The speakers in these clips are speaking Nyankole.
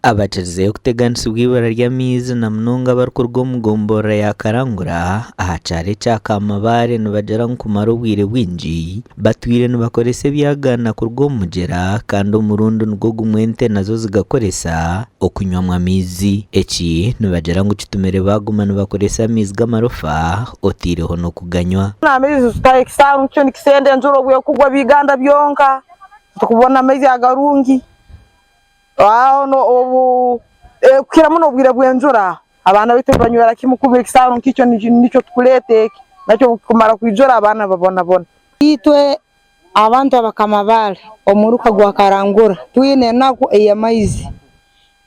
Abakirizeyo kuteganisibwa eibura ry'amaizi na munonga abarikuruga omu gomborora ya Karangura aha kyaro ekya Kamabare nibagira ngu kumara obwire bwingi batwire nibakoresa ebyagaana kuruga omu mugyera kandi omurundi nigwo gumwe ente nazo zigakoresa okunywamu amaizi. Eki nibagira ngu kitumire baaguma nibakoresa amaizi g'amarofa otaireho n'okuganywa. Amaizi tutaha ekisaaru nikyo nikisenda enjura obu ekugwa biganda byonka titukubona amaizi agarungi. Kukira muno obwire bw'enjura abaana baitu nibanywera kimu kuba ekisaaru nk'ekyo nikyo tukuleeta eki nakyo obu kikumara kwijura abaana babonabona. Itwe abantu abakamabaale omuruka gwa Karangura twine enaku ey'amaizi.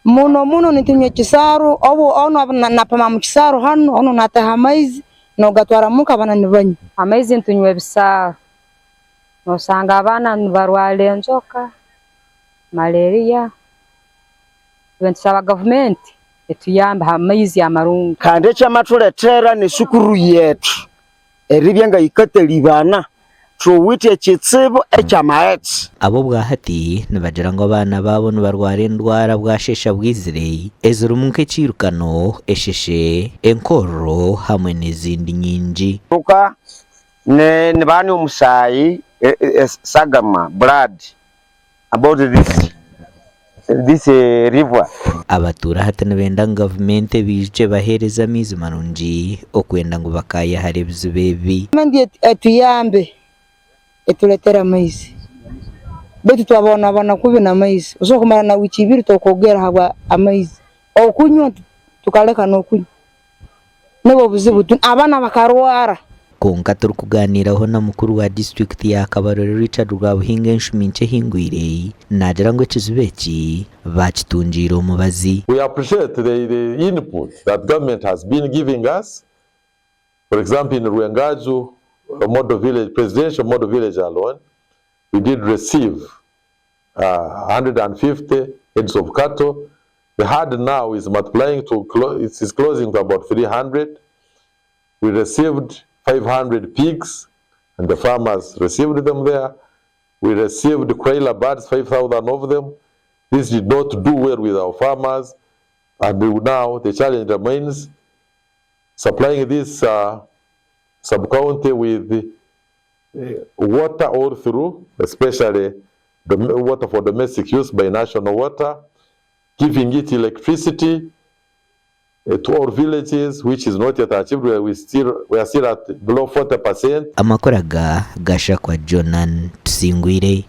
Muno muno nitunywa ekisaaru obu onu napima mu kisaaru hanu onu nataha amaizi nogatwara muka abaana nibanywa. Amaizi nitunywa ebisaaru, nosanga abaana nibarwara enjoka. Malaria, itwe nitusaba gavumenti etuyambe ha maizi amarungi. Kandi ekyamatuletera nesukuru yethu eribya nga yikatalibana, thuwithe ekitsibu ekyamaghetse. Ab'obwahati nibagira ngu abaana baabo nibarwara endwara bwasheesha bwizire ezirimu nk'ekiirukano, esheshe, enkororo hamwe n'ezindi nyingi. Luka nibanywa omusaayi, esagama, blood. about this this river. Abatuura hati nibenda ngu gavumenti ebaijukye ebaheereze amaizi marungi okwenda ngu bakaayehara ebizibu ebi. Gavumenti etuyambe eturetere amaizi beitu twabonabona kubi n'amaizi osobola kumara na wiiki ibiri tokwogera ahabwa amaizi okunywa tukareka n'okunywa. Nibwo buzibu abaana bakarwara. Kwonka turikugaaniiraho na mukuru wa disiturikiti ya Kabarole Richard Rwabuhinga enshumi nkye ehingwire, naagira ngu ekizibu eki baakitungiire omubazi. We appreciate the the input that government has been giving us, for example in Rwengaju model village, presidential model village alone, we did receive 150 heads of cattle, the herd now is multiplying to, it is closing to about 300, we received 500 pigs and the farmers received them there, we received Kuroiler birds, 5,000 of them, this did not do well with our farmers and now the challenge remains supplying this sub-county with water all through, especially the water for domestic use by National Water, giving it electricity to all villages, which is not yet achieved, where we still we are still at below 40%. Amakuru aga gashakwa Jonan Tusingwire.